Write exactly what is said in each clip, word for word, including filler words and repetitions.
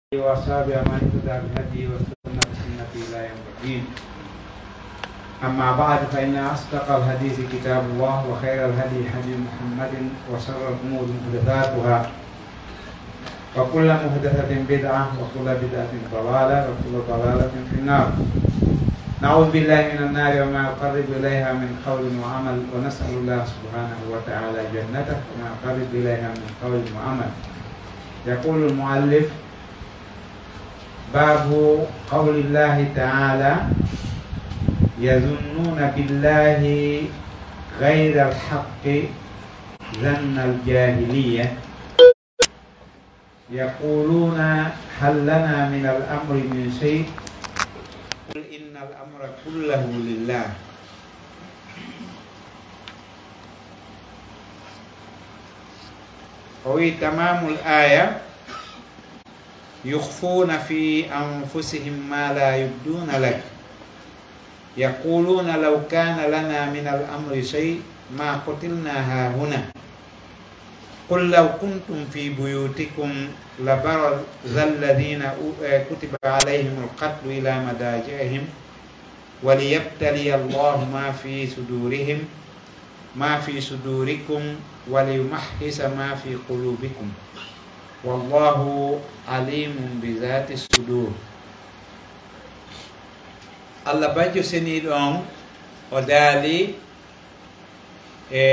وأصحابه ومن اهتدى بهديه واستن بسنته إلى يوم الدين. أما بعد، فإن أصدق الحديث كتاب الله، وخير الهدي هدي محمد، وشر الأمور محدثاتها، وكل محدثة بدعة، وكل بدعة ضلالة، وكل ضلالة في النار. نعوذ بالله من النار وما يقرب إليها من قول وعمل، ونسأل الله سبحانه وتعالى جنته وما يقرب إليها من قول وعمل. يقول المؤلف: باب قول الله تعالى: يظنون بالله غير الحق ظن الجاهلية، يقولون: هل لنا من الأمر من شيء؟ قل إن الأمر كله لله. O wi'i, tamaamul aaya: يخفون في أنفسهم ما لا يبدون لك، يقولون لو كان لنا من الأمر شيء ما قتلنا هاهنا، قل لو كنتم في بيوتكم لبرز الذين أو-، كتب عليهم القتل إلى مضاجعهم، وليبتلي الله ما في صدورهم، ما في صدوركم، وليمحص ما في قلوبكم، والله عليم بذات الصدور. Allah Bajjo Seniiɗo on, o daali, e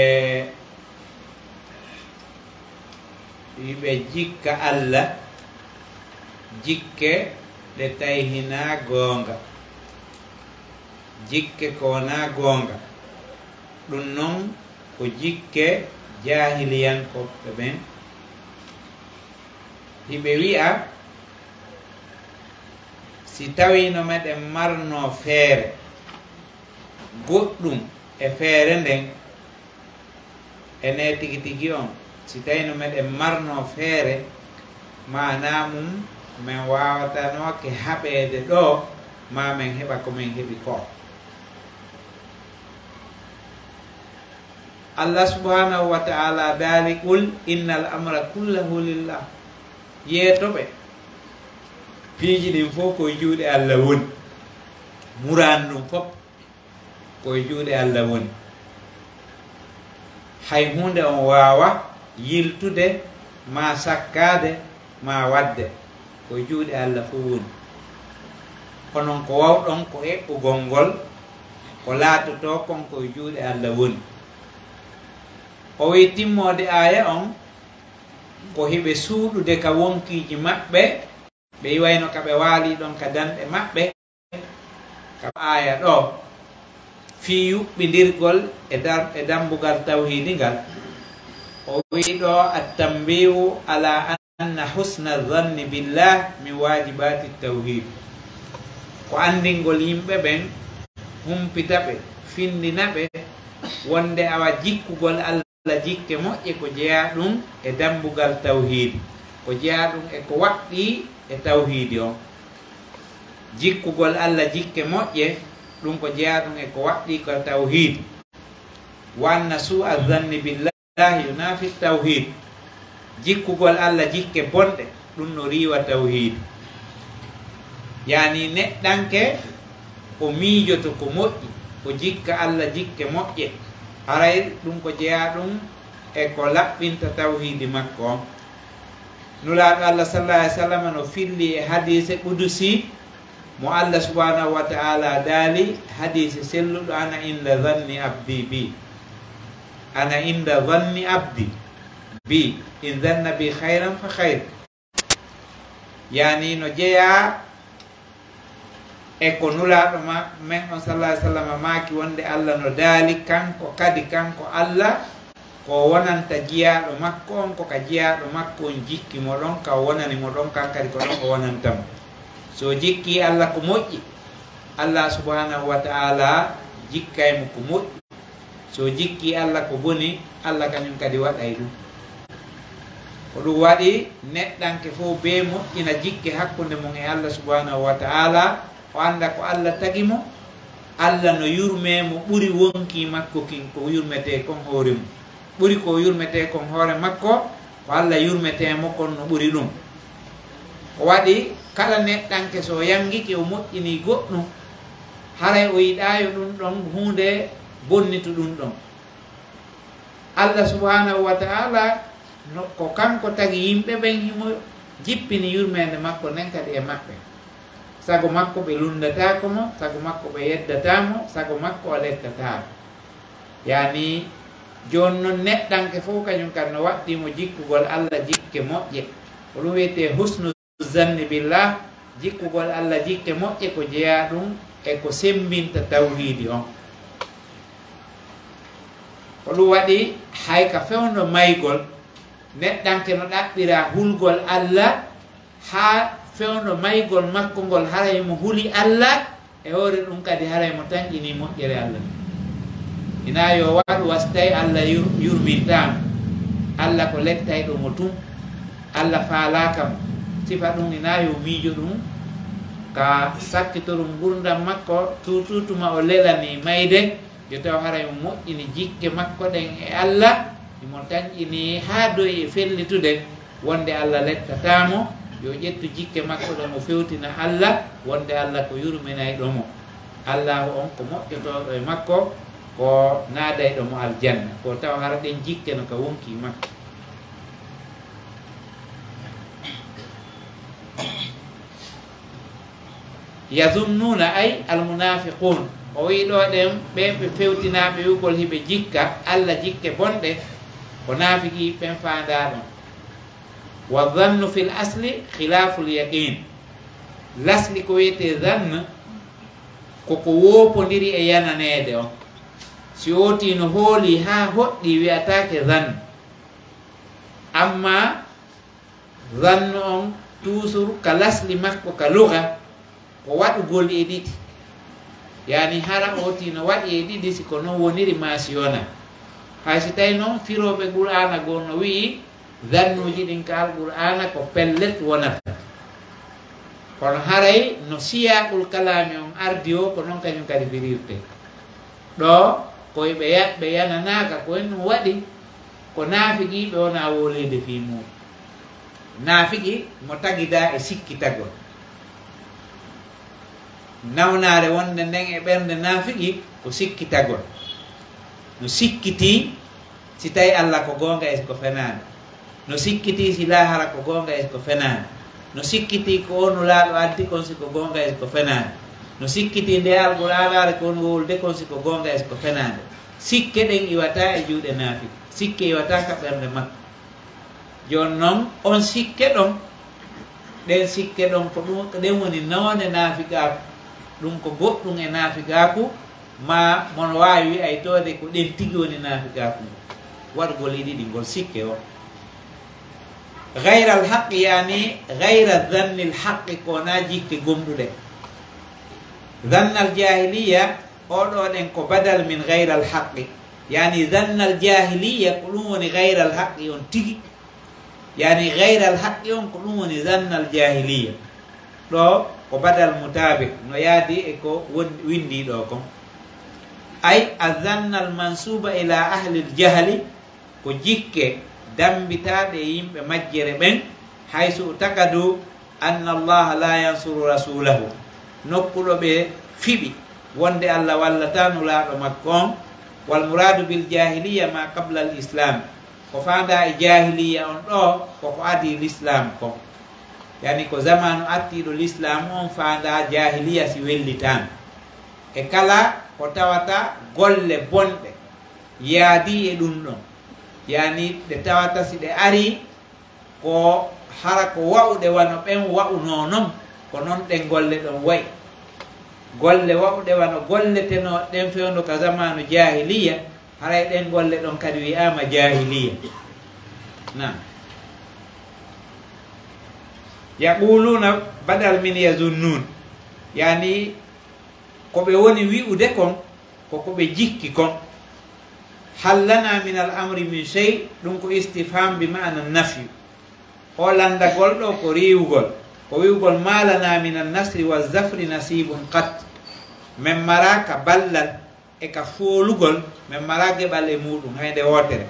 hiɓe jikka Alla, jikke ɗe tawi hinaa goonga, jikke ko wonaa goonga. Ɗun non ko jikke jaahiliyankooɓe ɓen. Hiɓe wi'a, si tawiino meɗen marnoo feere goɗɗun e feere nden, enee tigi tigi on, si tawiino meɗen marnoo feere, maanaa mun men waawatanooke haɓeede ɗoo, maa men heɓa ko men heɓi koo. Allah subhanahu wa ta'ala daali, قل إن الأمر كله لله. Yeeto ɓe, piiji ɗin fow ko e juuɗe Allah woni. Muraadu ndun fow ko e juuɗe Allah woni. Hay huunde on waawa yiltude, maa sakkaade, maa waɗde, ko e juuɗe Allah fow woni. Onon ko wawɗon ko eɓɓugol ngol, ko laatotoo kon ko e juuɗe Allah woni. O wi'i timmoode aaya on, ko hiɓe suuɗude ka wonkiiji maɓɓe, ɓe iwayno ka ɓe waalii ɗon ka danɗe maɓɓe, ka aaya ɗoo, fii yuɓɓindirgol e dar-, e dambugal tawhiidi ngal. O wi'i ɗoo, التنبيه على أن حسن الظن بالله من واجبات التوحيد. Ko anndingol yimɓe ɓen, humpita ɓe, findina ɓe, wonde awa jikkugol Allah jikke moƴƴe ko jeyaa ɗun e dambugal tawhiidi, ko jeyaa ɗun e ko waɗɗii e tawhiidi on. Jikkugol Allah jikke moƴƴe, ɗun ko jeyaa ɗun e ko waɗɗii ko tawhiidi. وأن سوء الظن بالله ينافي التوحيد. Jikkugol Allah jikke bonɗe, ɗun no riiwa tawhiidi. Yaani neɗɗanke o miijoto ko moƴƴi, o jikka Allah jikke moƴƴe, haray ɗun ko jeyaa ɗun e ko laɓɓinta tawhiidi makko on. Nulaaɗo Allah sallallahu alaihi wasallam no filli e hadiise qudusi mo Allah subhanahu wa ta'ala daali, hadiise selluɗo, أنا عند ظن عبدي بي. أنا عند ظن عبدي بي. إن ظن بي خيرا فخير. Yaani no jeyaa e ko Nulaaɗo ma-, men on sallallahu alaihi wasallam maaki wonde Allah no daali, kanko kadi, kanko Allah, ko o wonanta jiyaaɗo makko on, ko ka jiyaaɗo makko on jikki mo ɗon, ka o wonani mo ɗon, kan kadi ko ɗon o wonanta mo. Si o jikkii Allah ko moƴƴi, Allah subhanahu wa ta'ala jikkay mo ko moƴƴi. Si o jikkii Allah ko boni, Allah kañun kadi waɗay ɗun. Ko ɗun waɗi neɗɗanke fow bee moƴƴina jikke hakkunde mun e Allah subhanahu wa ta'ala, o annda ko Allah tagi mo, Allah no yurmee mo ɓuri wonkii makko kin ko yurmetee kon hoore mun. Ɓuri ko yurmetee kon hoore makko, ko Allah yurmetee mo kon no ɓuri ɗun. O waɗi kala neɗɗanke, so o yangike, o moƴƴini goɗɗum, haray o yiɗaayo ɗum ɗon huunde bonnitu ɗum ɗon. Allah subhanahu wa ta'ala, no, ko kanko tagi yimɓe ɓen, himo jippini yurmeende makko nden kadi e maɓɓe. Sago makko ɓe lunndataako mo, sago makko ɓe yeddataa mo, sago makko o lettataa mo. Yani, jooni non neɗɗanke fof kañum kan no waɗɗii mo jikkugol Allah jikke moƴƴe. Ko ɗum wiyetee husnu zanni billah, jikkugol Allah jikke moƴƴe ko jeyaa ɗum e ko semmbinta tawhiidi on. Ko ɗum waɗi hay ka fewndo maygol, neɗɗanke no ɗaɓɓira hulgol Allah haa fewndo maygol makko ngol, haray mo huli Allah, e hoore ɗum kadi haray mo tanƴinii moƴƴere Allah. Hinaa yo waɗu wa si tawi Allah yur-, yurmintaa mo. Allah ko lettayɗo mo tun. Allah faalaaka mo. Sifa ɗum hinaa yo miijo ɗum ka sakkitorum ngurndan makko, surtout tuma o lelanii mayde, yo taw haray mo moƴƴini jikke makko ɗen e Allah, himo tanƴinii haa doy e fellitude, wonde Allah lettataa mo, yo ƴettu jikke makko ɗen, o fewtina Allah, wonde Allah ko yurminayɗo mo. Allaahu on ko moƴƴotooɗo e makko, ko naadayɗo mo aljanna, ko tawa hara ɗen jikke no ka wonkii makko. Yazunnuuna, ay almunaafiquun. O wi'i ɗoo ɗen, ɓe ɓe fewtinaaɓe wi'ugol hiɓe jikka Allah jikke bonɗe, ko naafiqi ɓen faandaa ɗon. Wa zannu fil asli khilaaful yaqiin. Lasli ko wi'etee zann, ko ko woopondiri e yananeede on. Si ootii no hoolii haa hoɗɗii, wi'ataake zann. Ammaa zannu on, toujours ka lasli makko ka luga, ko waɗugol e ɗiɗi. Yani hara ootii no waɗi e ɗiɗi, si ko non woniri maa si wonaa. Hay si tawi non firooɓe Qur'aana goo no wi'i, zannuuji ɗin ka Alqur'aana ko pellet wonata. Kono haray no siyaaqul kalaami on ardi o, ko non kañum kadi firirtee. Ɗoo, ko ɓe ya-, ɓe yananaaka, ko en ɗum waɗi, ko naafiqiiɓe wonaa wooleede fii muuɗum. Naafiqi mo tagidaa e sikkitagol. Nawnaare wonnde nden e ɓernde naafiqi ko sikkitagol. No sikkitii si tawi Alla ko goonga e si ko fenaande. No sikkitii si laahara ko goonga e si ko fenaande. No sikkitii ko o Nulaaɗo addi kon si ko goonga e si ko fenaande. No sikkitii nde Alqur'aanaare ko o wowlude kon si ko goonga e si ko fenaande. Sikke ɗen iwataa e juuɗe naafiqi. Sikke iwataa ka ɓernde makko. Jooni non, on sikke ɗon, ɗen sikke ɗon, ko ɗum, ko ɗen woni noone naafiqaaku. Ɗum ko goɗɗum e naafiqaaku, maa mono waawi wi'aytoode ko ɗen tigi woni naafiqaaku ngun. Waɗugol e ɗiɗi ngol sikke o. Gayral haqqi, yani gayra zannil haqqi, ko wonaa jikke gomɗuɗe. Zannal jaahiliya, oo ɗoo ɗen ko badal min gayral haqqi. Yani zannal jaahiliya, ko ɗum woni gayral haqqi on tigi. Yani gayral haqqi on, ko ɗum woni zannal jaahiliya. Ɗoo ko badal mutaabiq, no yaadi e ko won-, windii ɗoo kon. Ay, azannal mansuuba ila ahlil jahli, ko jikke dambitaaɗe e yimɓe majjere ɓen, haysu utakadu anna Allaha la yansuru rasulahu, nokku ɗo ɓe fiɓi wonde Alla wallataa Nulaaɗo makko on. Wal muraadu bil jaahiliya ma qabla al islaam, ko faandaa e jaahiliya on ɗoo, ko ko adii lislaam kon. Yani ko zamaanu attiiɗo lislaam on faandaa jaahiliya si wellitaama. E kala ko tawata golle bonɗe yaadii e ɗum ɗon. Yani ɗe tawata si ɗe arii, ko hara ko wa'uɗe wano ɓen wa'unoo non, ko non ɗen golle ɗon wa'i. Golle wa'uɗe wano golletenoo ɗen fewndo ka zamaanu jaahiliya, haray ɗen golle ɗon kadi wi'aama jaahiliya. Naam. Yaquluuna badal min yazunnuun. Yani, ko ɓe woni wi'ude kon, ko ko ɓe jikki kon. Hal lana min al amri min shay, ɗum ko istifham bi ma'ana nafyu. O lanndagol ɗoo ko riiwugol, ko wi'ugol, ma lana min an nasri wa zafri nasibun qat. Men maraa ka ballal e ka foolugol, men maraa geɓal e muuɗum, hay nde wootere.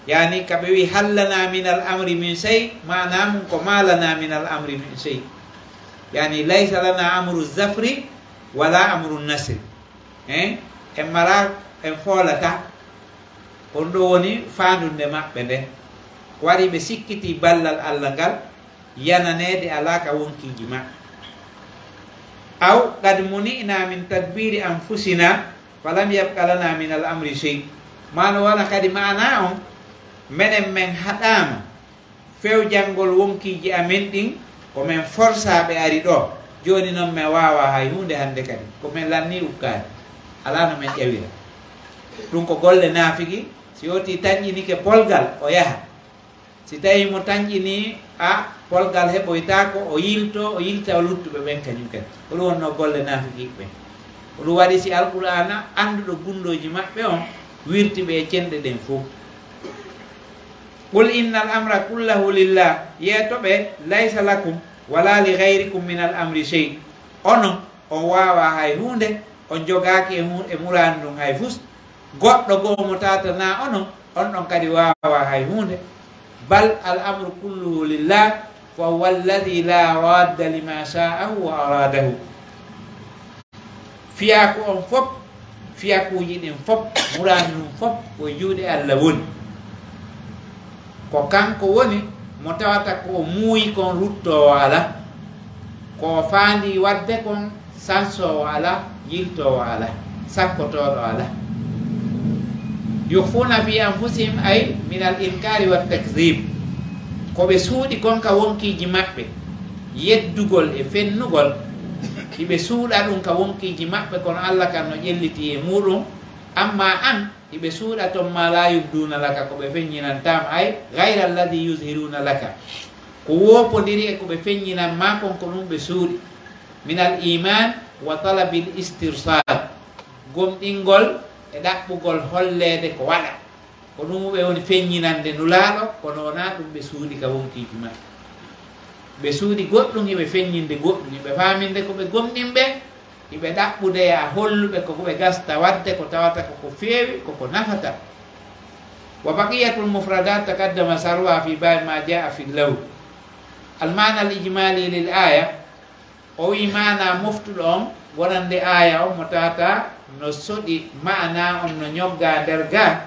Yani, ka ɓe wi'i, "Hal lana min al amri min shay", maanaa mun ko, "Ma lana min al amri min shay." Yani, "Laysa lana amru zafri wala amru nasri." Hein? En maraa, en foolataa. On ɗoo woni faandunde maɓɓe nden. Ko waɗi ɓe sikkitii ballal Alla ngal, yananeede alaa ka wonkiiji maɓɓe. "Aw qad muni'na min tadbiri anfusina, falam yabqa lana min al amri shay." Maa no wona kadi maanaa on, menen men haɗaama fewjangol wonkiiji amen ɗin, ko men forsaa ɓe ari ɗoo. Jooni non men waawaa hay huunde hannde kadi, ko men lannii ukkaade. Alaa no men ƴawira. Ɗum ko golle naafiki, si yewtii tanƴinike polgal, o yaha. Si tawii mo tanƴinii, a, polgal heɓoytaako, o yiltoo, o yilta luttuɓe ɓen kañum kadi. Ko ɗum wonnoo golle naafiqiiɓe ɓen. Ko ɗum waɗi si Alqur'aana annduɗo gunndooji maɓɓe on wirti ɓe e cenɗe ɗen fow. "Qul innal amra kullahu lillah", yeeto ɓe, "laysa lakum wala li ghayrikum minal amri shay." Onon, on waawaa hay huunde, on jogaaki e hu-, e muraadu ndun hay fus. Goɗɗo goo mo taatanaa onon, on ɗon kadi waawaa hay huunde. "Bal al amru kulluhu lillah, fa huwa alladhi la radda lima sha'ahu wa aradahu." Fiyaaku on fof, fiyakuuji ɗin fof, muraadu ndun fof, ko e juuɗe Alla woni. Ko kanko woni mo tawata ko o muuyi kon ruttoowo alaa, ko o faandii waɗde kon sansoowo alaa, yiltoowo alaa, sakkotooɗo alaa. "Yukhfuna fi anfusihim", ay min al inkaari wa takzib. Ko ɓe suuɗi kon ka wonkiiji maɓɓe, yeddugol e fennugol, hiɓe suuɗa ɗum ka wonkiiji maɓɓe, kono Alla kan no ƴellitii e muuɗum. Amma an, hiɓe suuɗa ton ma la yubduna laka, ko ɓe feññinantaa ma, ay ghayra alladhi yuzhiruna laka, ko woopondiri e ko ɓe feññinan ma kon, ko ɗum ɓe suuɗi. Min al iman wa talabil istirsad, gomɗingol e ɗaɓɓugol holleede ko waɗa. Ko ɗum ɓe woni feññinande Nulaaɗo, kono wonaa ɗum ɓe suuɗi ka wonkiiji maɓɓe. Ɓe suuɗi goɗɗum, hiɓe feññinde goɗɗum, hiɓe faaminde ko ɓe gomɗinɓe, hiɓe ɗaɓɓude e a holluɓe ko ɓe gasta waɗde, ko tawata ko ko feewi, ko ko nafata. Wa baqiyatul mufradat taqaddama sarhuha fi babi ma jaa fi lawl. Al maana al ijmali lil aya, o wi'i maana moftuɗo on wonande aya on mo tawata no soɗi maana on, no ñogga nder ga.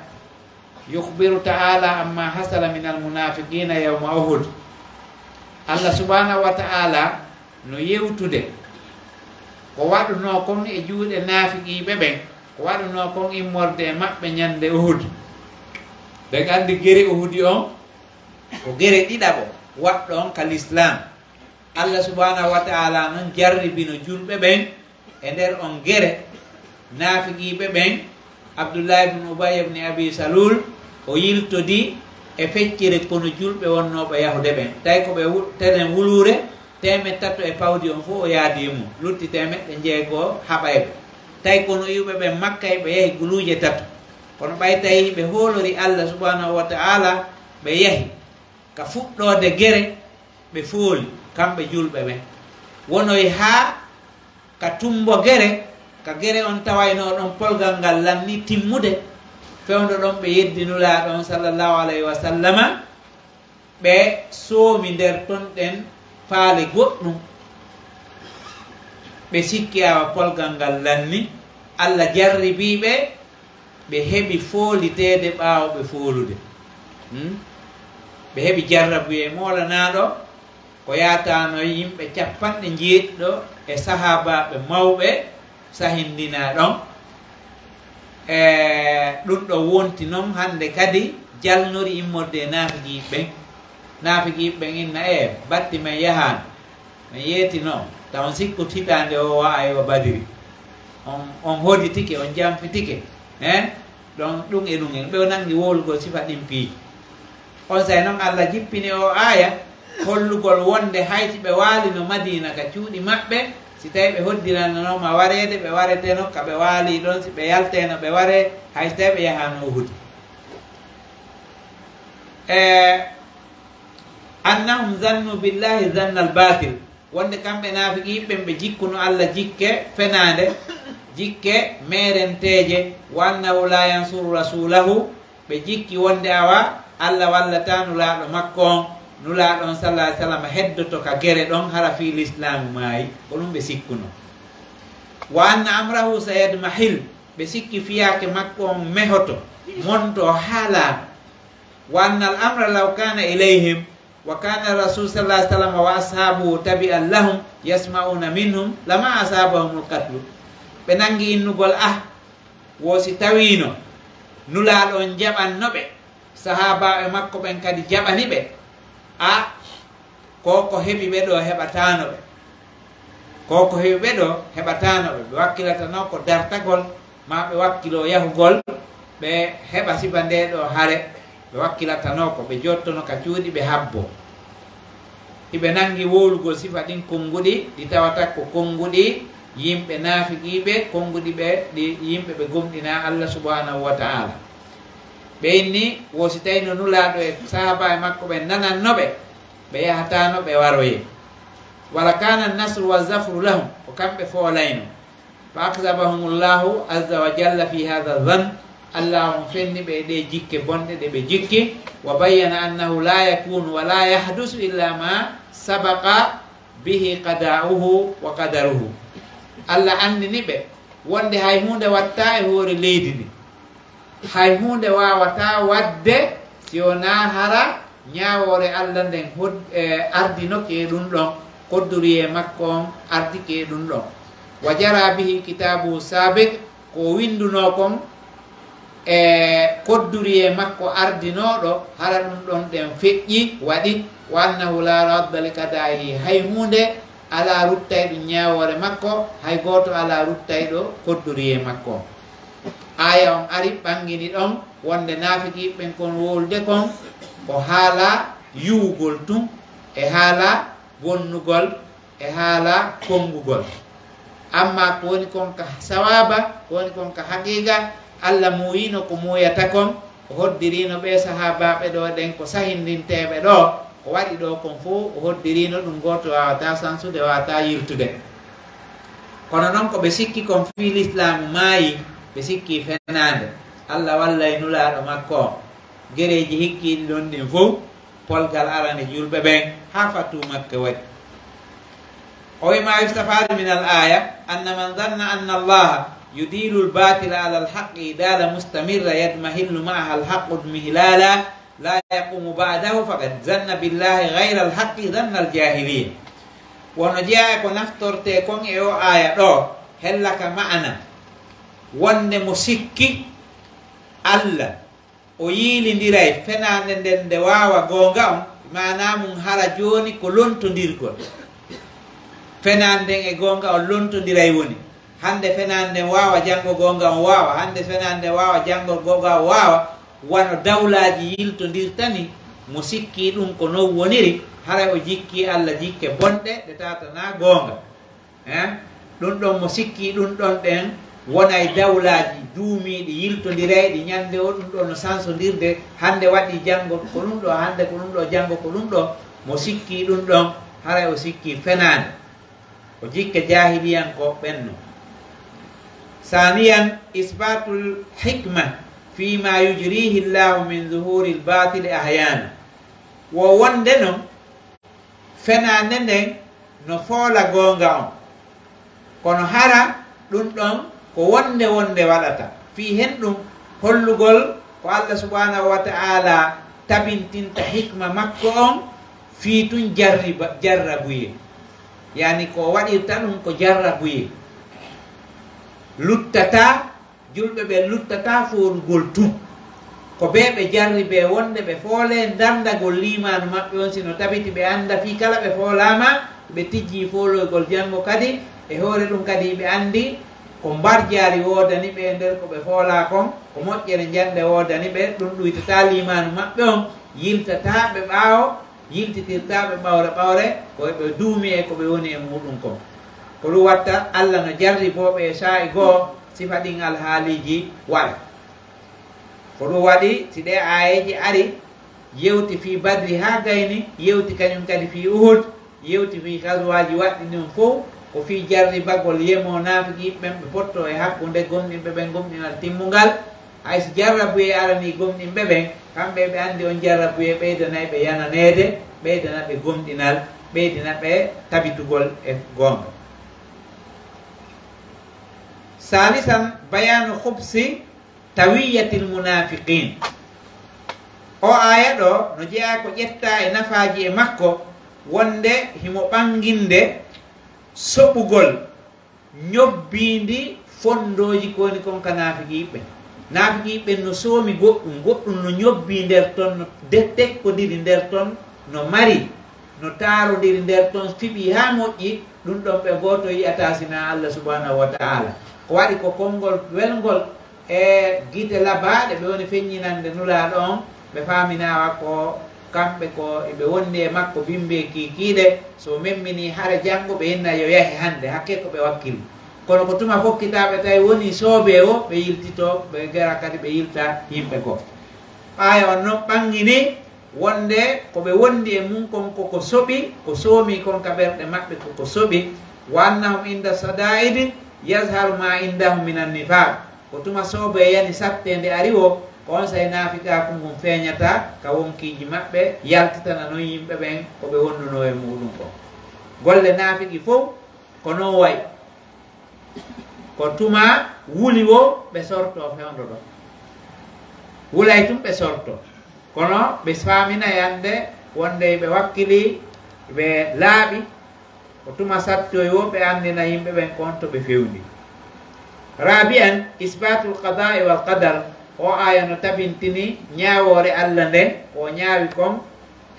Yukhbiru ta'ala amma hasala min al munafiqina yawma Uhud. Allah subhanahu wa ta'ala no yewtude ko waɗunoo kon e juuɗe naafiqiiɓe ɓen, ko waɗunoo kon immorde e maɓɓe ñande Uhud. Ɓen anndi gere Uhudi on ko gere ɗiɗaɓo waɗɗo on ka lislaam. Allah subhanahu wa ta'ala non jarribino julɓe ɓen e nder on gere. Naafiqiiɓe ɓen, Abdullah ibn Ubay ibn Abi Salul, o yiltodi e feccere kono julɓe wonnooɓe yahude ɓen. Tawi ko ɓe wu-, tenen wuluure, teemeɗɗe tato e pawdi on fof o yaadi e mum. Lutti teemeɗɗe jeego haɓayɓe. Tawi kono iwɓe ɓen Makka e ɓe yahi guluuje tato. Kono ɓay tawi ɓe hoolori Allah subhanahu wa ta'ala, ɓe yahi ka fuɗɗoode gere, ɓe fooli, kamɓe julɓe ɓen. Wonoy haa ka tumbo gere, ka gere on tawaynoo ɗon polgal ngal lanni timmude, fewndo ɗon ɓe yeddi Nulaaɗo on sallallahu alayhi wa sallama, ɓe soomi nder ton ɗen faale goɗɗum. Ɓe sikki awa polgal ngal lanni, Allah jarribii ɓe, ɓe heɓi fooliteede ɓaawo ɓe foolude. Hmm? Ɓe heɓi jarrabuyee moolanaaɗo, ko yaataano yimɓe capanɗe njeeɗiɗo e sahaabaaɓe mawɓe sahindinaa ɗon. E ɗum ɗo wonti non hannde kadi jalnori immorde e naafiqiiɓe ɓen. Naafiqiiɓe ɓen inna, "E, batti men yahaano." Men yeetino, taw on sikkut hitaande o wa aywa Badiri. On, on hoditike, on janfitike. Hein? Ɗon, ɗum e ɗum en. Ɓe o nangi wowlugol sifa ɗin piiji. On say non Allah jippini o aaya, hollugol wonde hay si ɓe waalino Madiina ka cuuɗi maɓɓe, si tawi ɓe hoddirananooma wareede, ɓe wareteno ka ɓe waali ɗon, si ɓe yalteeno ɓe waree, hay si tawi ɓe yahaano Uhudi. E, "Annahum zannu billahi zanna al-batil." Wonde kamɓe naafiqiiɓe ɓen ɓe jikkuno Allah jikke fenaande, jikke meerenteeje, "wa annahu la yansuru rasulahu", ɓe jikki wonde awa Alla wallataa Nulaaɗo makko on, Nulaaɗo on, sallallahu alaihi wasallam, heddoto ka gere ɗon, hara fii Lislaamu maayi, ko ɗum ɓe sikkuno. Wa anna amrahu sayadmahil, ɓe sikki fiyaake makko on mehoto, monto, haalaa. Wa anna al amra law kana ilayhim, wa kana rasul, sallallahu alaihi wasallam, wa ashabuhu tabi'an lahum, yasma'una minhum, lama asabahumul qatlu. Ɓe nangi innugol, ah, wo si tawiino Nulaaɗo on jaɓanno ɓe, sahaabaaɓe makko ɓen kadi jaɓani ɓe, a, ko ko heɓi ɓe ɗoo heɓataano ɓe. Ko ko heɓi ɓe ɗoo heɓataano ɓe. Ɓe wakkilatano ko dartagol, maa ɓe wakkiloo yahugol, ɓe heɓa sifa ndee ɗoo hare. Ɓe wakkilatano ko ɓe jottono ka cuuɗi ɓe habboo. Hiɓe nangi wowlugol sifa ɗin konnguɗi, ɗi tawata ko konnguɗi yimɓe naafiqiiɓe, konnguɗi ɓe, ɗi yimɓe ɓe gomɗinaa Allah subhanahu wa ta'ala. Ɓe inni, wo si tawino Nulaaɗo e sahaabaaɓe makko ɓen nananno ɓe, ɓe yahataano ɓe waroyee. Wala kana nasru wa zafru lahum, ko kamɓe foolayno. Fa akzabahumullahu azza wa jalla fi hadha dhann, Allah on fenni ɓe e ɗee jikke bonɗe ɗe ɓe jikki, wa bayyana annahu la yakunu wa la yahdusu illa ma sabaqa bihi qada'uhu wa qadaruhu. Allah andini ɓe wonde hay huunde wattaa e hoore leydi ndi. Hay huunde waawataa waɗde si wonaa hara ñaawoore Alla nden hod-, e, ardinoke e ɗun ɗon, koddoriyee makko on ardike e ɗun ɗon. Wa jara bihi kitaabuhu saabiq, ko o windunoo kon e koddoriyee makko ardinooɗo, hara ɗun ɗon ɗen feƴƴi, waɗi, wa annahu laa radda li qadaa'ihi, hay huunde alaa ruttayɗo ñaawoore makko, hay gooto alaa ruttayɗo koddoriyee makko on. Aaya on ari ɓangini ɗon wonde naafiqiiɓe ɓen kon wowlude kon ko haala yuwugol tun e haala bonnugol e haala konngugol. Amma ko woni kon ka sawaaba, ko woni kon ka haqiiqa, Alla muuyino ko muuyata kon, o hoddiriino ɓee sahaabaaɓe ɗoo ɗen ko sahindinteeɓe ɗoo, ko waɗi ɗoo kon fow, o hoddiriino ɗun, gooto waawataa sansude, waawataa yiltude. Kono non ko ɓe sikki kon fii Lislaamu maayi, ɓe sikki fenaande. Alla wallay Nulaaɗo makko on. Gereeji hikkiiɗi ɗon ɗin fow, polgal arane julɓe ɓen, haa fatu Makka waɗi. O wi'i, ma yustafadu min al aya, anna man zanna anna Allaha yudilu al batila ala al haqqi idala mustamirra yadmahillu ma'aha al haqqu idmihlala la yaqumu ba'dahu faqad zanna billahi ghayra al haqqi zanna al jahiliya. Wono jeyaa e ko naftortee kon e oo aaya ɗoo, hella ka ma'ana wonde mo sikki Alla o yiilindiray fenaande nden nde waawa goonga on, maanaa mun hara jooni ko lontondirgol. Fenaande nden e goonga on lontondiray woni. Hannde fenaande nden waawa, janngo goonga on waawa, hannde fenaande nden waawa, janngo goonga on waawa, wano dawlaaji yiltondirta ni, mo sikkii ɗun ko non woniri, haray o jikkii Alla jikke bonɗe ɗe tawata naa goonga. Eh? Ɗun ɗon mo sikkii ɗun ɗon ɗen wonay dawlaaji duumiiɗi, yiltondirayɗi, ñannde o ɗun ɗon no sansondirde, hannde waɗii janngo ko ɗun ɗoo, hannde ko ɗun ɗoo, janngo ko ɗun ɗoo, mo sikkii ɗun ɗon, haray o sikkii fenaande. O jikke jaahiliyankooɓe ɓen non. Saaniyan, isbaatul hikma fii maa yujriihi Allaahu min zuhuuril baatili ahyaana. Wo wonde non, fenaande nden no foola goonga on. Kono hara ɗun ɗon ko wonde wonde waɗata. Fii hen ɗun hollugol ko Alla subhanahu wa ta'ala tabintinta hikma makko on fii tun jarriba-, jarrabuyee. Yani ko o waɗirta ɗun ko jarrabuyee. Luttataa, julɓe ɓen luttataa foolugol tun. Ko bee ɓe jarribee wonde ɓe foolee ndarndagol liimaanu maɓɓe on, si no tabiti ɓe annda fii kala ɓe foolaama, ɓe tijjii fooloygol janngo kadi. E hoore ɗun kadi ɓe anndi ko mbarjaari woodani ɓe e nder ko ɓe foolaa kon, ko moƴƴere njannde woodani ɓe, ɗun ɗuytataa liimaanu maɓɓe on, yiltataa ɓe ɓaawo, yiltitirtaa ɓe ɓawre ɓawre, ko ɓe duumi e ko ɓe woni e muuɗun kon. Ko ɗun watta Alla no jarriboo ɓe e saa'i goo sifa ɗin alhaaliiji waɗa. Ko ɗun waɗi, si ɗee aayeeje ari, yewti fii Badri haa gayni, yewti kañun kadi fii Uhud, yewti fii gazwaaji waɗɗi ɗin fow, ko fii jarribagol yemoo naafiqiiɓe ɓen ɓe fottoo e hakkunde gomɗinɓe ɓen gomɗinal timmungal. Hay si jarrabuyee aranii gomɗinɓe ɓen, Kamɓe ɓe anndi on jarrabuyee, ɓeydanay ɓe yananeede, ɓeydana ɓe gomɗinal, ɓeydana ɓe tabitugol e goonga. Saalisan, bayaanu khubsi tawiyyatil munaafiqiin. O aaya ɗoo no jeyaa ko ƴettaa e nafaaji e makko, wonde himo ɓannginde soɓugol ñobbiindi fonndooji ko woni kon ka naafiqiiɓe ɓen. Naafiqiiɓe ɓen no soomi goɗɗun, goɗɗun no ñobbii nder ton, no de-, tekkondiri nder ton, no mari, no taarondiri nder ton, fiɓii haa moƴƴi, ɗun ɗon ɓe gooto yi'ataa sinaa Allah subhanahu wa ta'ala. Ko waɗi ko konngol welngol e gite labaaɗe ɓe woni feññinande Nulaaɗo on, ɓe faaminaa wa ko kamɓe ko ɓe wondi e makko bimbi e kiikiiɗe, so memminii hare janngo ɓe inna yo yahe hannde, hakkee ko ɓe wakkili. Kono ko tuma fokkitaaɓe tawi wonii soobee woo, ɓe yiltitoo, ɓe gara kadi ɓe yilta yimɓe goo. Aaya on non ɓanngini wonde ko ɓe wondi e mun kon ko ko soɓi, ko soomi kon ka ɓerɗe maɓɓe ko ko soɓi. Wa annahum inda sadaa'idi yazharu ma indahum minan nifaaq. Ko tuma soobee yani satteende ari woo, ko onsay naafiqaaku ngun feeñata ka wonkiiji maɓɓe, yaltitana non yimɓe ɓen ko ɓe wondunoo e mu'udun kon. Golle naafiqi fow ko non wa'i. Ko tuma wuli woo ɓe sortoo fewndo ɗon. Wulay tun ɓe sortoo. Kono ɓe faaminay annde wonde ɓe wakkilii, ɓe laaɓi. Ko tuma sattoy woo ɓe anndina yimɓe ɓen kon to ɓe fewndi. Raabi'an, isbaatul qadaa'i wal qadar. O aaya no tabintini ñaawoore Alla nden, ko o ñaawi kon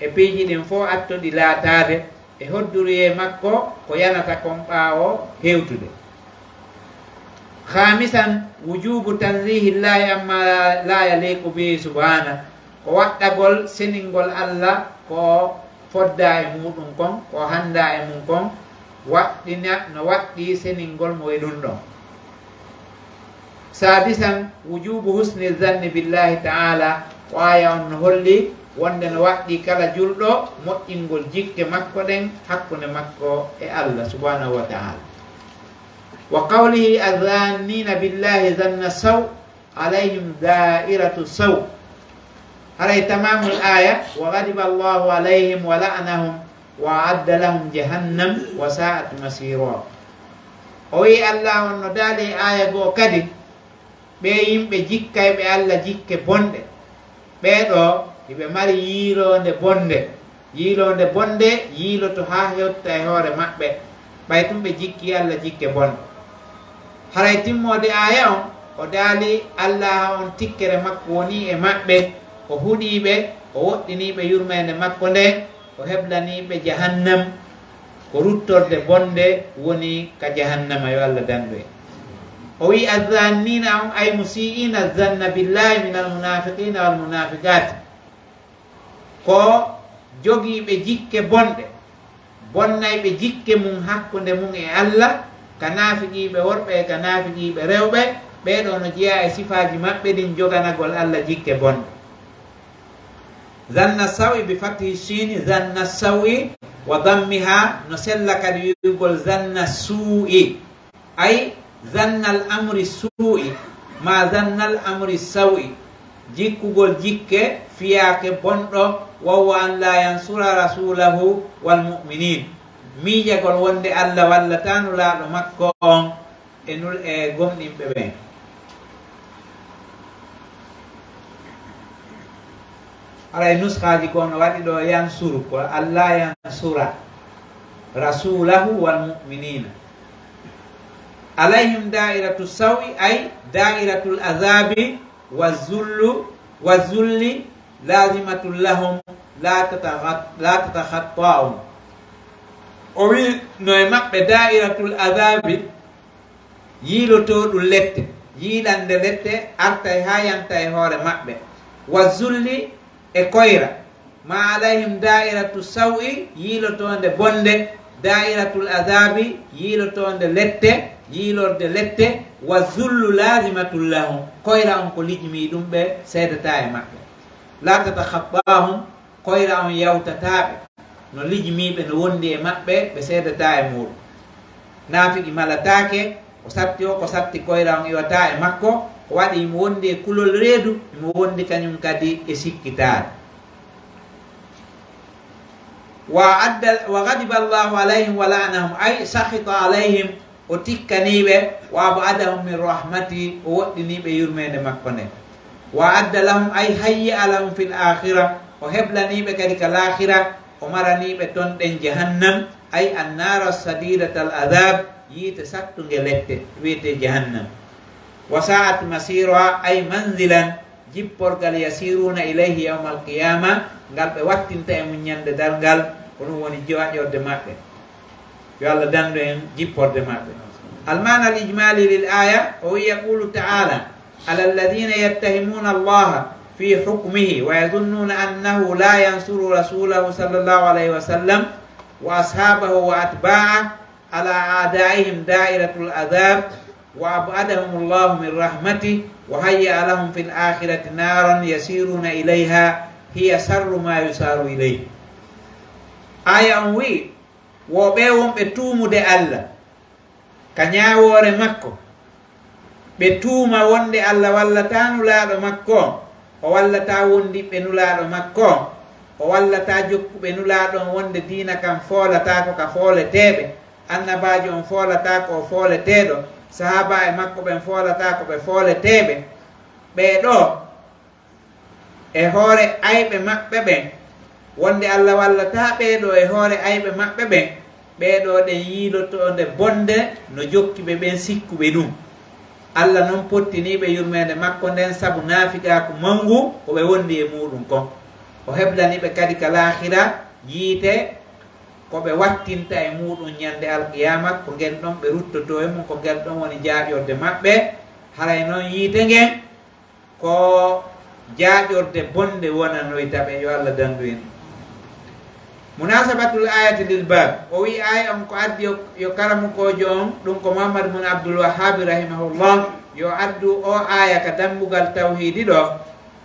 e piiji ɗin fow attuɗi laataade, e hodduruyee makko ko yanata kon ɓaawo hewtude. Khaamisan, wujubu tanzihillahi amma la yaliqu bihi subhana, ko waɗɗagol seningol Alla ko foddaa e muɗum kon, ko hanndaa e mum kon, waɗɗina no waɗɗii seningol mo e ɗum ɗon. Saadisan, wujubu husni zanni billahi ta'ala, ko aaya on no holli wonde no waɗɗii kala julɗo moƴƴingol jikke makko ɗen hakkunde makko e Alla subhanahu wa ta'ala. Wa qawlihi, "Azannina billahi zanna saw, alayhim da'iratu saw." Haray tamamul aaya, "Wa ghadiba Allahu alayhim wa la'anahum wa a'adda lahum jahannam wa sa'at masira." O wi'i, Alla on no daali e aaya goo kadi, ɓee yimɓe jikkayɓe Alla jikke bonɗe, ɓee ɗoo hiɓe mari yiiloonde bonde. Yiiloonde bonde yiiloto haa hewta e hoore maɓɓe, ɓay tun ɓe jikkii Alla jikke bonɗe. Haray timmoode aaya on, o daali Alla on tikkere makko wonii e maɓɓe, o huɗii ɓe, o woɗɗinii ɓe yurmeende makko nden, o heblanii ɓe jahannam, ko ruttorde bonde woni ka jahannama, yo Alla dandu en. O wi'i, "Azzannina on ay musi'ina zanna billahi minal munafiqina wal munafiqati." Ko jogiiɓe jikke bonɗe, bonnayɓe jikke mum hakkunde mum e Alla, ka naafiqiiɓe worɓe e ka naafiqiiɓe rewɓe, ɓee ɗoo no jeyaa e sifaaji maɓɓe ɗin joganagol Alla jikke bonɗe. Zanna sawi bi fathi shini, zanna sawi wa dammiha, no sella kadi wi'ugol zanna suu'i. Ay, zannal amri suu'i, ma zannal amri sawi, jikkugol jikke fiyaake bonɗo, wa huwa an la yansura rasulahu wal mu'minin, miijagol wonde Alla wallataa Nulaaɗo makko on e nul-, e gomɗinɓe ɓen. Haray nuskaaji ko no waɗi ɗoo yansuru, ko an la yansura rasulahu wal mu'minina. Alayhim da'iratu sawi, ay da'iratul azabi wa zullu, wa zulli lazimatun lahum la tataghat-, la tatakhatta'um. O wi'i no e maɓɓe da'iratul azabi, yiilotooɗum lette, yiilande lette artay haa yanta e hoore maɓɓe. Wa zulli e koyra, ma alayhim da'iratu sawi, yiilotoonde bonde, da'iratul azabi, yiilotoonde lette, yiilorde lette, wa zullu lazimatun lahum, koyra on ko lijmii ɗum ɓe seedataa e maɓɓe. La tatakhattahum, koyra on yawtataa ɓe, no lijmii ɓe no wondi e maɓɓe, ɓe seedataa e muuɗum. Naafiki malataake, o satti o, ko satti koyra on iwataa e makko, O waɗi himo wondi e kulol reedu, himo wondi kañum kadi e sikkitaare. Wa adda, wa ghadiba Allahu alayhim wa la'anahum, ay sakhita alayhim, o tikkanii ɓe, wa ab'adahum min rahmati, o woɗɗinii ɓe yurmeende makko nden. Wa adda lahum, ay hayyi'a lahum fil akhira, o heblanii ɓe kadi ka laakhira, o maranii ɓe ton ɗen jahannam, ay annara sadidatal adhab, yiite sattunge lette, wi'etee jahannam. Wa sa'at masira, ay manzilan, jipporgal yasiruna ilayhi yawmal qiyama, ngal ɓe wattinta e mun ñande darngal, ko ɗum woni jaaƴorde maɓɓe. Yo Allah dandu en jipporde maɓɓe. Al-ma'na al-ijmali lil aya, o wi'i, yaqulu ta'ala, ala alladhina yattahimuna Allaha fi hukmihi wa yadhunnuna annahu la yansuru rasulahu sallallahu alayhi wa sallam wa ashabahu wa atba'ah, ala a'daihim da'iratul adhab, wa ab'adahum Allahu min rahmatih, wa hayya'a lahum fil akhirati naran yasiruna ilayha, hiya sharru ma yusaru ilayh. Aya on wi'i, wo ɓe wonɓe tuumude Allah ka ñaawoore makko, ɓe tuuma wonde Allah wallataa Nulaaɗo makko on, o wallataa wondiɓɓe Nulaaɗo makko on, o wallataa jokkuɓe Nulaaɗo on, wonde diina kan foolataako ka fooleteeɓe, Annabaajo on foolataako o fooleteeɗo, sahaabaaɓe makko ɓen foolataako ɓe fooleteeɓe. Ɓee ɗoo, e hoore ayɓe maɓɓe ɓen, wonde Allah wallataa ɓee ɗoo e hoore ayɓe maɓɓe ɓen, ɓee ɗoo ɗen yiilotoonde bonde no jokki ɓe ɓen sikkuɓe ɗum. Allah non pottinii ɓe yurmeende makko nden sabu naafiqaaku mawngu ko ɓe wondi e muuɗum kon. O heblani ɓe kadi ka laakhira yiite ko ɓe wattinta e muuɗum ñande alqiyaama, ko ngel ɗon ɓe ruttotoo e mum, ko ngel ɗon woni jaaƴorde maɓɓe. Haray non yiite ngen, ko jaaƴorde bonde wonanoyta ɓe, yo Allah dandu en. Munasabatul ayati lil bab, o wi'i aaya on ko addi yo, yo karamokoojo on, ɗum ko Muhammad bun Abdul Wahhabi rahimahullah, yo addu o aaya ka dambugal tawhiidi ɗo,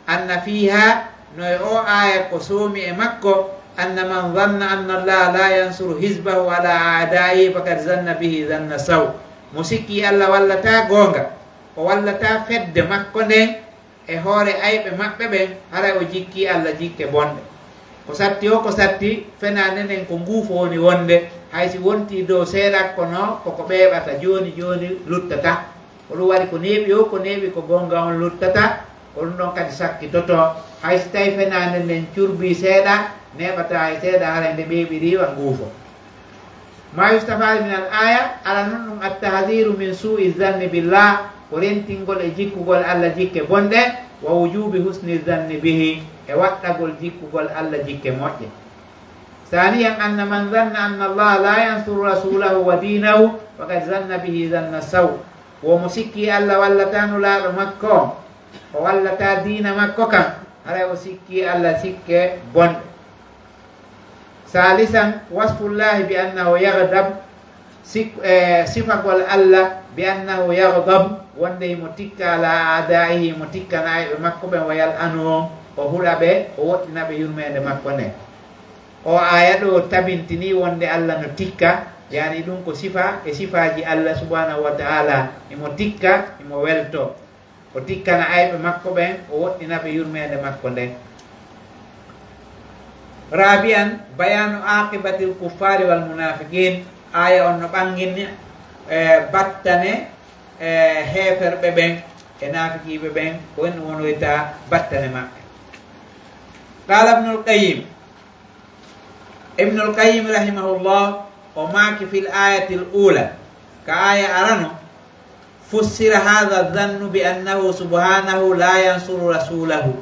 anna fiha, no e o aaya ko soomi e makko, anna man zanna anna Allaha la yansuru hizbahu ala a'da'ihi faqad zanna bihi zanna saw. Mo sikki Allah wallataa goonga, o wallataa fedde makko nden e hoore ayɓe maɓɓe ɓen, haray o jikkii Allah jikke bonɗe. Ko satti o, ko satti fenaande nden ko nguufo woni wonde, hay si wontii dow seeɗa kono koko ɓeeɓata jooni jooni luttata. Ko ɗum waɗi ko neeɓi o, ko neeɓi ko goonga on luttata, ko ɗum ɗon kadi sakkitoto. Hay si tawi fenaande nden curbii seeɗa, neeɓataa hay seeɗa, haray nde ɓeeɓirii wa nguufo. Ma yustafadu min al aya, ala non ɗum at-tahziru min su'i zanni billah, ko rentingol e jikkugol Allah jikke bonɗe, wa wujubi husni zanni bihi, e waɗɗagol jikkugol Allah jikke moƴƴe. Saniyan, anna man zanna anna Allah la yansuru rasulahu wa dinahu, faqad zanna bihi zanna saw. Wo mo sikki Allah wallata nulaaɗo makko on, o wallata diina makko kan, haray o sikki Allah sikke bonɗe. Salisan, wasfullahi bi annahu yaghdab, sik-, eh, sifagol Allah bi annahu yaghdab, wonde himo tikka ala a'da'ihi, himo tikkana ayɓe makko ɓen, wa yal'anuhum, o hula ɓe, o woɗɗina ɓe yurmeende makko nden. O aaya ɗo tabintini wonde Allah no tikka, yani ɗum ko sifa e sifaaji Allah subhanahu wa ta'ala, himo tikka, himo welto. O tikkana ayɓe makko ɓen, o woɗɗina ɓe yurmeende makko nden. Rabi'an, bayanu aqibatil kuffari wal munafiqin, aaya on no ɓanginni, eh, battane, eh, heeferɓe ɓen e naafiqiiɓe ɓen, ko en wonoyta battane maɓɓe. Qala Ibnul Qayyim, Ibnul Qayyim rahimahullah, o maaki fil ayatil ula, ka aya arano, fussira hadha dhannu bi annahu subhanahu la yansuru rasulahu.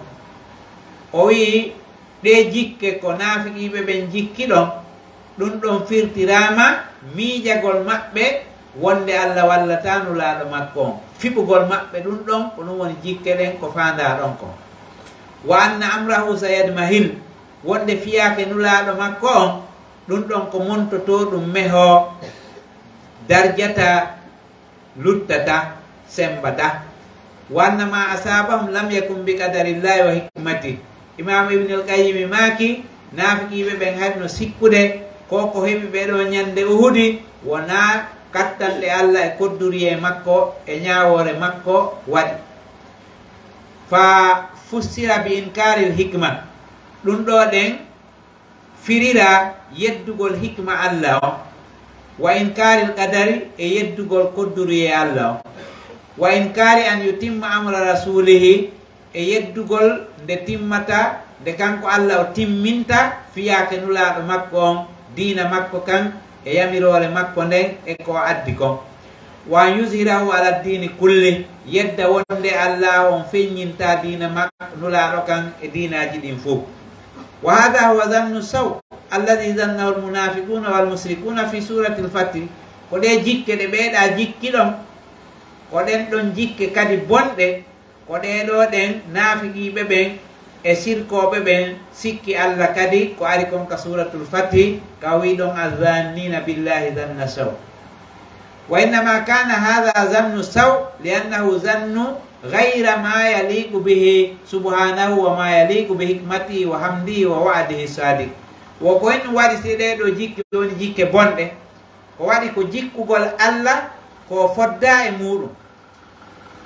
O wi'i, ɗee jikke ko naafiqiiɓe ɓen jikki ɗon, ɗum ɗon firtiraama miijagol maɓɓe wonde Allah wallataa nulaaɗo makko on. Fiɓugol maɓɓe ɗum ɗon, ko ɗum woni jikke ɗen ko faandaa ɗon kon. Wa anna amrahu sayadmahil, wonde fiyaake nulaaɗo makko on, ɗum ɗon ko montotoo ɗum mehoo, darjata, luttata, sembata. Wa anna ma asabahum lam yakun bi qadarillahi wa hikmatih. Imaamu Ibnul Qayyim maaki, naafiqiiɓe ɓen hay no sikkude ko ko heɓi ɓe ɗoo ñande Uhudi, wonaa kattanɗe Allah e kodduriyee makko e ñaawoore makko waɗi. ففسر بإنكار الحكمة. Ɗun ɗoo ɗen firira yeddugol hikma Alla on, وإنكار القدر e yeddugol kodduruyee Alla on, وإنكار أن يتم أمر رسوله e yeddugol nde timmata, nde kanko Alla o timminta fiyaake Nulaaɗo makko on, diina makko kan, e yamiroore makko nden, e ko o addi kon. وأن يظهره على الدين كله, yedda wonde Alla on feññinta diina makko Nulaaɗo kan e diinaaji ɗin fow. وهذا هو ظن السوء الذي ظنه المنافقون والمشركون في سورة الفتح. Ko ɗee jikke ɗe ɓee ɗaa jikki ɗon, ko ɗen ɗon jikke kadi bonɗe, ko ɗee ɗoo ɗen naafiqiiɓe ɓen e sirkooɓe ɓen sikki Alla kadi ko ari kon ka Suuratul Fathi, ka o wi'i ɗon, الظانين بالله ظن السوء. وإنما كان هذا ظن السوء لأنه ظن غير ما يليق به سبحانه وما يليق بحكمته وحمده ووعده الصادق. Wo ko en waɗi si ɗee ɗoo jikke woni jikke bonɗe, ko waɗi ko jikkugol Alla ko foddaa e muuɗum,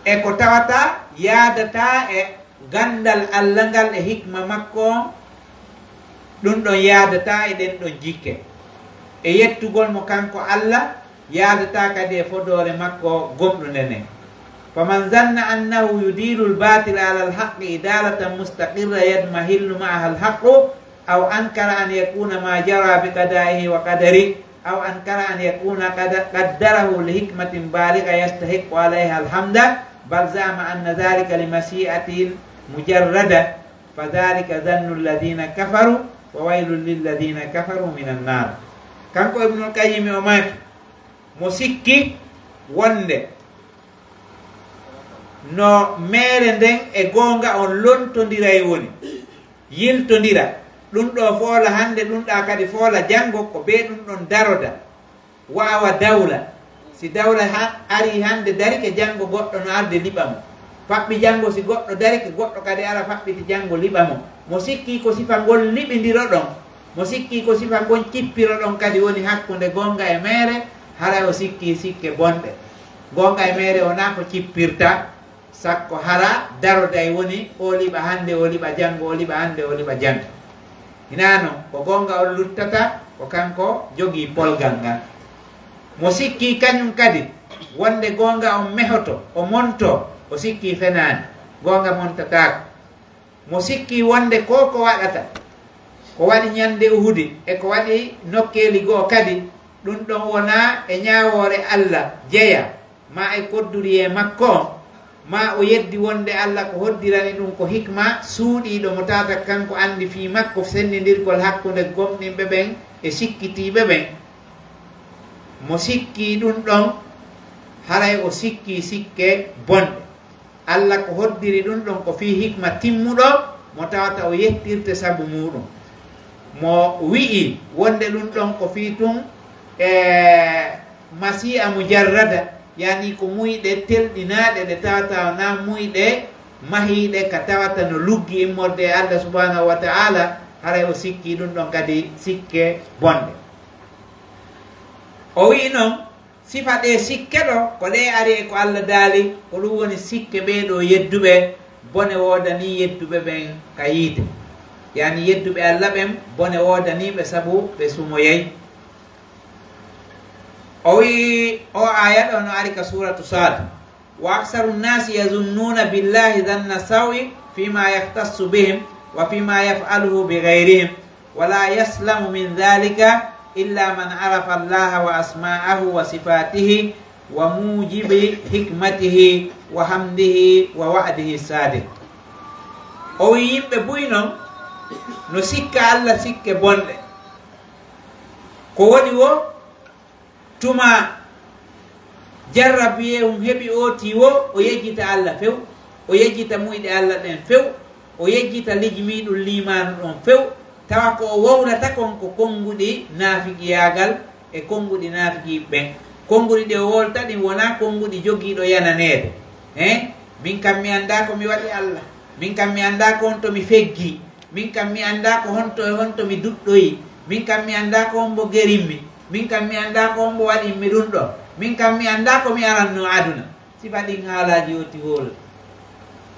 e ko tawata yaadataa e ganndal Alla ngal e hikma makko on, ɗun ɗon yaadataa e ɗen ɗon jikke. E yettugol mo kanko Alla, yaadataa kadi e fodoore makko gomɗunde nden. فمن ظن أنه يديل الباطل على الحق إدالة مستقرة يضمحل معها الحق، أو أنكر أن يكون ما جرى بقضائه وقدره، أو أنكر أن يكون قد-، قدره لحكمة بالغة يستحق عليها الحمد، بل زعم أن ذلك لمشيئته المجردة، فذلك ظن الذين كفروا، فويل للذين كفروا من النار. Kanko Ibnul Qayyim o maaki, mo sikki wonde no meere nden e goonga on lontondiray woni, yiltondira, ɗun ɗoo foola hande, ɗun ɗaa kadi foola jango, ko bee ɗun ɗon daroda, waawa dawla. Si dawla ha-, arii hande darike, jango goɗɗo no arde liɓa mo. Faɓɓi jango, si goɗɗo darike, goɗɗo kadi ara faɓɓiti jango liɓa mo. Mo sikki ko sifa ngol liɓindiro ɗon, mo sikki ko sifa ngon cippiro ɗon kadi woni hakkunde goonga e meere, haray o sikki sikke bonɗe. Goonga e meere wonaa ko cippirta, sakko hara daroday woni oo liɓa hande, oo liɓa jango, oo liɓa hande, oo liɓa jango. Hinaa non, ko goonga on luttata, ko kanko jogii polgal ngal. Mo sikki kañun kadi wonde goonga on mehoto, o monto, o sikki fenaani, goonga montataako. Mo sikki wonde ko ko waɗata, ko waɗi ñande Uhudi e ko waɗi nokkeeli goo kadi, ɗun ɗon wonaa e ñaawoore Alla jeya, maa e kodduriyee makko on, maa o yeddi wonde Alla ko hoddirani ɗun ko hikma suuɗiiɗo mo tawata kanko anndi fii makko senndindirgol hakkunde gomɗinɓe ɓen e sikkitiiɓe ɓen. Mo sikki ɗun ɗon, haray o sikki sikke bonɗe. Alla ko hoddiri ɗun ɗon ko fii hikma timmuɗo mo tawata o yettirte sabu muuɗum. Mo wi'i wonde ɗun ɗon ko fii tun e masii'a mujarrada, yani ko muyɗe telɗinaaɗe ɗe tawata wonaa muyɗe mahiiɗe ka tawata no luggi immorde e Alla subhanahu wa ta'ala, haray o sikki ɗun ɗon kadi sikke bonɗe. O wi'i non, sifa ɗee sikke ɗoo, ko ɗee ari e ko Alla daali, ko ɗun woni sikke ɓee ɗoo yedduɓe, bone woodanii yedduɓe ɓen ka yiite. Yani yedduɓe Alla ɓen, bone woodanii ɓe sabu ɓe sumoyay. O wi'i, oo aaya ɗoo no ari ka Suuratu Saad. وأكثر الناس يظنون بالله ظن السوء فيما يختص بهم وفيما يفعله بغيرهم، ولا يسلم من ذلك إلا من عرف الله وأسماءه وصفاته وموجب حكمته وحمده ووعده الصادق. O wi'i yimɓe buy non no sikka Alla sikke bonɗe. Ko woni woo, tuma jarrabuyee on heɓi, oo tii woo, o yejjita Alla few, o yejjita muyɗe Alla ɗen few, o yejjita lijmiiɗum liimaanu ɗon few, tawa ko o wowlata kon ko konnguɗi naafiqiyaagal e konnguɗi naafiqiiɓe ɓen. Konnguɗi ɗi o wowlata ɗin wonaa konnguɗi jogiiɗo yananeede. Hein? Min kam mi anndaa ko mi waɗi Alla. Min kam mi anndaa ko honto mi feggii. Min kam mi anndaa ko honto e honto mi duɗɗoyii. Min kam mi anndaa ko hombo gerimmi. Min kam mi anndaa ko hombo waɗimmi ɗun ɗoo. Min kam mi anndaa ko mi arannoo aduna. Sifa ɗin haalaaji o ti wowlata.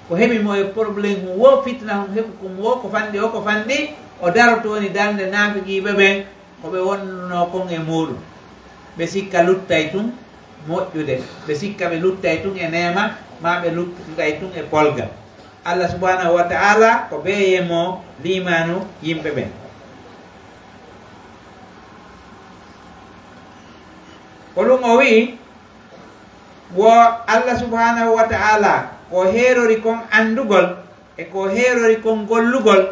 Ko heɓi mo e problème hum woo, fitna hum heɓi kum woo, ko fanɗi o, ko fanɗi, o daroto woni darnde naafiqiiɓe ɓen, ko ɓe wonnunoo kon e muuɗum. Ɓe sikka luttay tun moƴƴude, ɓe sikka ɓe luttay tun e neema, maa ɓe luttay tun e polgal. Allah subhanahu wa ta'ala ko bee yemoo liimaanu yimɓe ɓen. Ko ɗum o wi'i, wo Allah subhanahu wa ta'ala ko heerori kon anndugol e ko heerori kon gollugol,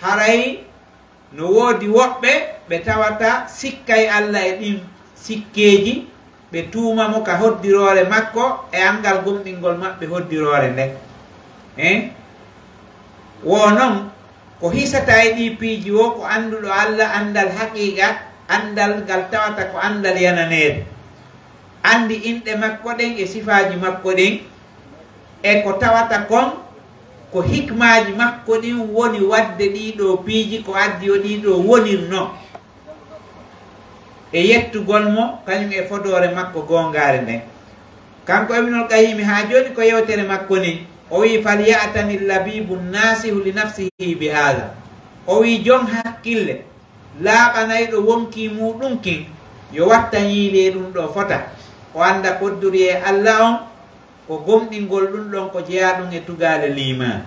haray no woodi woɓɓe ɓe tawata sikkay Allah e ɗin sikkeeji, ɓe tuuma mo ka hoddiroore makko e anngal gomɗingol maɓɓe hoddiroore nden. Hein? Wo non, ko hisata e ɗii piiji wo ko annduɗo Allah anndal haqiiqa, anndal ngal tawata ko anndal yananeede. Anndi inɗe makko ɗen e sifaaji makko ɗin, e ko tawata kon ko hikmaaji makko ɗin woni waɗde ɗii ɗoo piiji, ko addi yo ɗii ɗoo wonirno. E yettugol mo, kañum e fodoore makko goongaare nden. Kanko Ibnul Qayyimi, haa jooni ko yewtere makko ni, o wi'i, "Falya'tani labibu nasihu li nafsihi bi haadha." O wi'i, jon hakkille laaɓanayɗo wonkii muuɗum kin, yo watta yiili e ɗum ɗoo fota, o annda kodduri e Alla on, ko gomɗingol ɗum ɗon ko jeyaa ɗum e tugaale liimaan.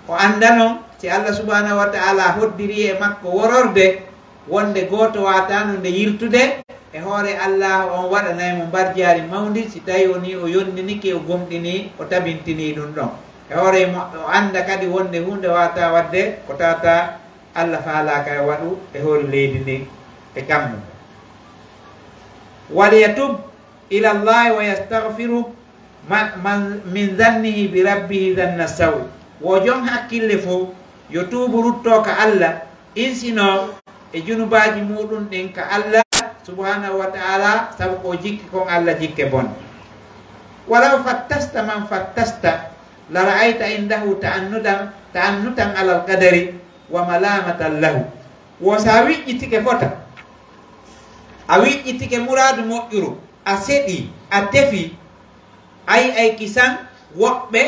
O annda non, si Alla subhanahu wa ta'ala hoddirii e makko wororde, wonde gooto waataano nde yiltude, e hoore Alla on waɗanay mo mbarjaari mawndi, si tawi o nii o yondinike, o gomɗinii, o tabintinii ɗum ɗon. E hoore mo, o annda kadi wonde huunde waataa waɗde ko tawata Alla faalaaka e waɗu e hoore leydi ndin e kammu. Waliyatub ila Allahi wa yastaghfiru man, man, min zannihi bi rabbihi zanna sawi. Wo jon hakkille fow yo tuubu ruttoo ka Alla, insinoo e junubaaji muuɗum ɗin ka Alla subhanahu wa ta'ala, sabu ko jikki kon Alla jikke bonɗe. Walaw fattasta man fattasta la ra'ayta indahu ta'annutan, ta'annutan alal qadari wa malamatan lahu. Wo si a wiƴƴitike fota, a wiƴƴitike muraadu moƴƴuru, a seɗii, a tefii, ay, ay kisan woɓɓe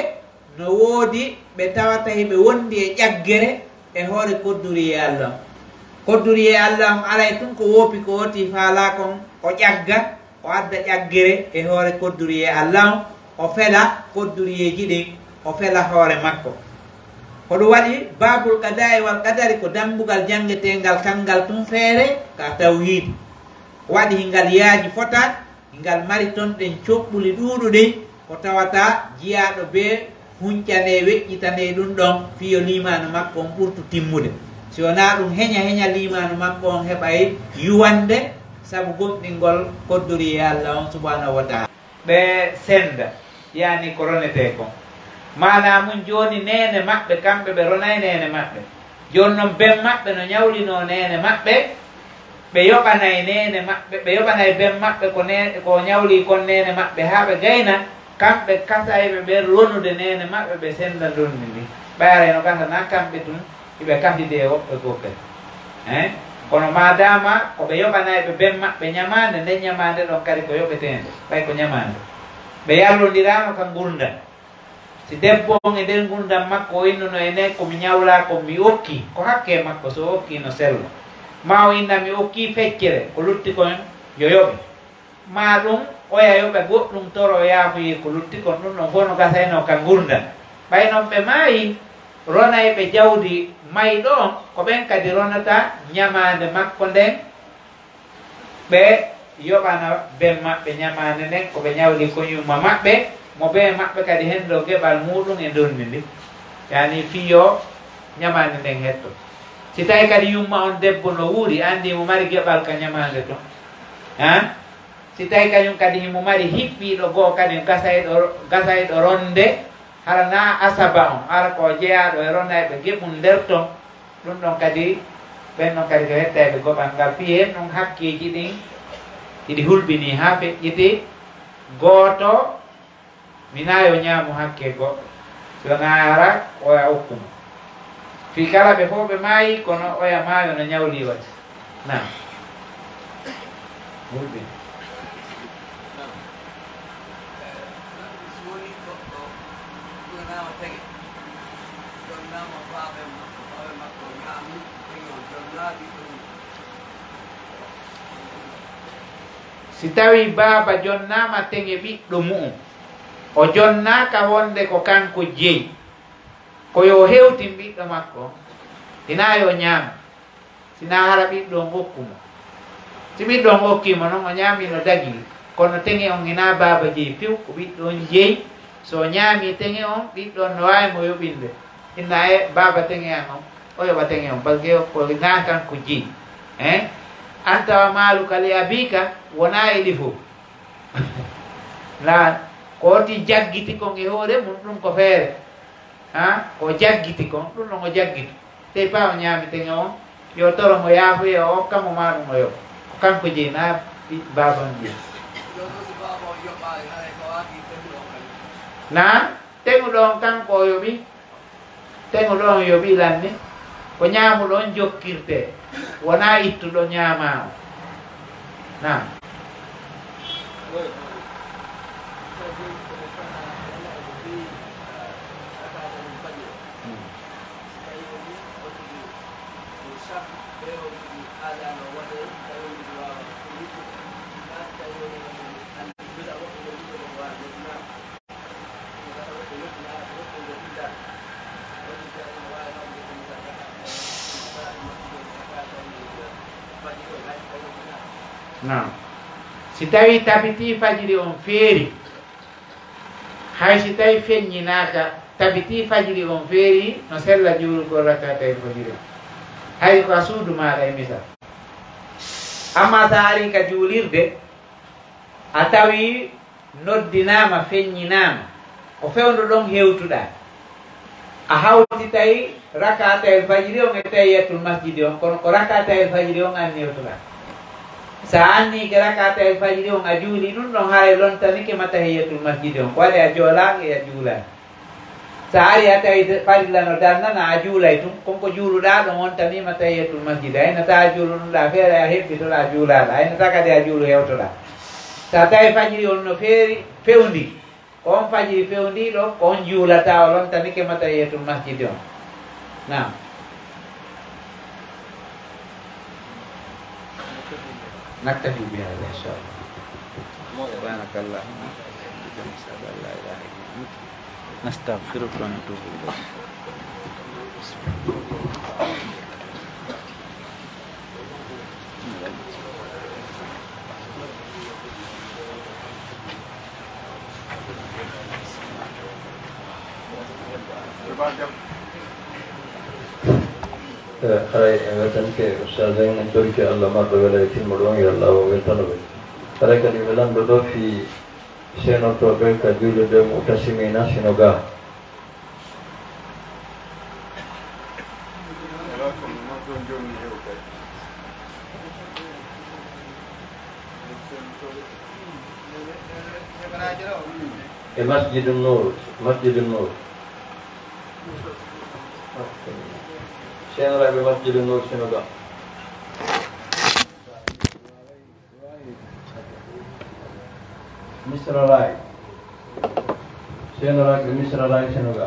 no woodi ɓe tawata hiɓe wondi e ƴaggere e hoore kodduriyee Alla on. Kodduriyee Alla on alay tun ko woopi ko woti faalaa kon o ƴagga, o adda ƴaggere e hoore kodduriyee Alla on, o fela kodduriyeeji ɗin, o fela hoore makko. Ko ɗum waɗi baabul qadaa'i wal qadari ko dambugal janngeteengal kanngal tun feere ka tawhiid. Waɗi hingal yaaji fota, hingal mari ton ɗen coɓɓuli ɗuuɗuɗi ko tawata jiyaaɗo bee huncanee, weƴƴitanee ɗum ɗon fii yo liimaanu makko on ɓurtu timmude. Si wonaa ɗum, heña heña liimaanu makko on heɓay yuwande sabu gomɗingol koddoriyee Alla on subhanahu wa ta'ala. Ɓe senda, yaani ko ronetee kon. Maanaa mun jooni, neene maɓɓe, kamɓe ɓe ronay neene maɓɓe. Jooni non, ben maɓɓe no ñawlinoo neene maɓɓe, ɓe yoɓanay neene maɓɓe, ɓe yoɓanay ben maɓɓe ko ne-, ko ñawlii kon neene maɓɓe haa ɓe gayna, kamɓe kasayɓe ɓen ronude neene maɓɓe, ɓe senda ndonndi ndin. Ɓay aray no gasa naa kamɓe tun hiɓe kafidi e woɓɓe goo kadi. Hein? Kono maadaama ko ɓe yoɓanayɓe ben maɓɓe ñamaande, nden ñamaande ɗon kadi ko yoɓeteende, ɓay ko ñamaande. Ɓe yallondiraano ka ngurndan. Si debbo on e nder ngurndan makko o innuno e nden, "Ko mi ñawlaa kon, mi okkii," ko hakkee makko, si o okkii no sella. Maa o inna, "Mi okkii feccere, ko lutti kon yo yoɓe." Maa ɗum oya yoɓa goɗɗum, toro o yaafuyee ko lutti kon, ɗum ɗon fow no gasaynoo ka ngurndan. Ɓay non ɓe maayi, ronayɓe jawdi mayɗo on, ko ɓen kadi ronata ñamaande makko nden, ɓe yoɓana ben maɓɓe ñamaande nden, ko ɓe ñawli kon yumma maɓɓe, mo bee maɓɓe kadi henndoo geɓal muuɗum e ndonndi ndin. Yaani fii yo ñamaande nden hetto. Si tawii kadi yumma on debbo no wuuri, anndii mo mari geɓal ka ñamaande ton. Haa? Si tawii kañum kadi himo mari hiɓɓiiɗo goo kadi gasayɗo, gasayɗo ronde, hara naa asaba on, hara ko jeyaaɗo e ronayɓe geɓum nder ton, ɗum ɗon kadi, ɓen ɗon kadi ko hettayɓe goɓal ngal. Fii hen ɗum hakkeeji ɗin hiɗi hulɓinii haa feƴƴiti. Gooto, mi naa yo ñaamu hakke goɗɗo, si wonaa hara oya okku mo. Fii kala ɓe fow ɓe maayi, kono oya maayo no ñawli waɗi. Naam. Hulɓini. Si tawii baaba jonnaama teŋe ɓiɗɗo mu'un, o jonnaaka wonde ko kanko jeyi, ko yo hewtin ɓiɗɗo makko, hinaa yo ñaam. Si naa hara ɓiɗɗo on okku mo. Si ɓiɗɗo on okkii mo non, o ñaamii no dagii, kono teŋe on hinaa baaba jeyi piw, ko ɓiɗɗo on jeyi. So o ñaamii teŋe on, ɓiɗɗo on no waawi mo yoɓinde. Inna e baaba teŋe an on, o yoɓa teŋe on, parce que ko hinaa kanko jeyi. Hein? Anta wa maaluka li abiika, wonaa e ɗi fow. Naa ko ti jaggiti kon e hoore mun, ɗum ko feere. Ha? Ko jaggiti kon, ɗum non o jaggiti. Tey pa o ñaami teŋe on, yo toro mo yaafuye, o okka mo maa ɗum o yoɓa. Ko kanko jeyi, naa ɓi-, baaba on jeyi. Naa teŋuɗo on kanko o yoɓi, teŋuɗo on yoɓi lanni, ko ñaamuɗo on jokkirtee, wonaa ittuɗo ñaamaa on. Naam. Naam. Si tawii tabitii fajiri on feeri, hay si tawii feññinaaka, tabitii fajiri on feeri, no sella juulugol rakatay fajiri on. Hay ko a suudu maaɗa e misal. Amma si a arii ka juulirde, a tawii noddinaama, feññinaama, ko fewndo ɗon hewtuɗaa. A hawtitay rakatayel fajiri on e tahiyatul masjidi on, kono ko rakatayel fajiri on anniyowtoɗaa. Si a anniike rakatayel fajiri on, a juulii ɗum ɗon, haray lontanike ma tahiyatul masjidi on. Ko waɗi a joolaaka e a juulaaka. Si a arii a tawi farilla no darnana, a juulay tun, kon ko juuluɗaa ɗon on taniima tahiyatul masjidi. A innataa a juulu ɗum ɗaa feere, a hebbitoɗaa juulaaɗaa. A innataa kadi a juulu hewtoɗaa. Si a tawi fajiri on no feeri, fewndi, ko on fajiri fewndiiɗo, ko on juulata, o lontanike ma tahiyatul masjidi on. Naam. نكتفي بهذا إن شاء الله. سبحانك اللهم وبحمدك، نشهد أن لا إله إلا أنت، نستغفرك ونتوب إليك. Eh, haray en weltanike Ustaz en, en torike Allah marɗo wela e timmuɗo on, yo Allah o weltano ɓe. Haray kadi welanɗo ɗo fii seenotooɓe ka juulirde Mu'tasimina Sinoga. E Masjidu Nuur, Masjidu Nuur. Seenoraaɓe Masjidu Nuur Sinoga. Misra Raay. Seenoraaɓe Misra Raay Sinoga.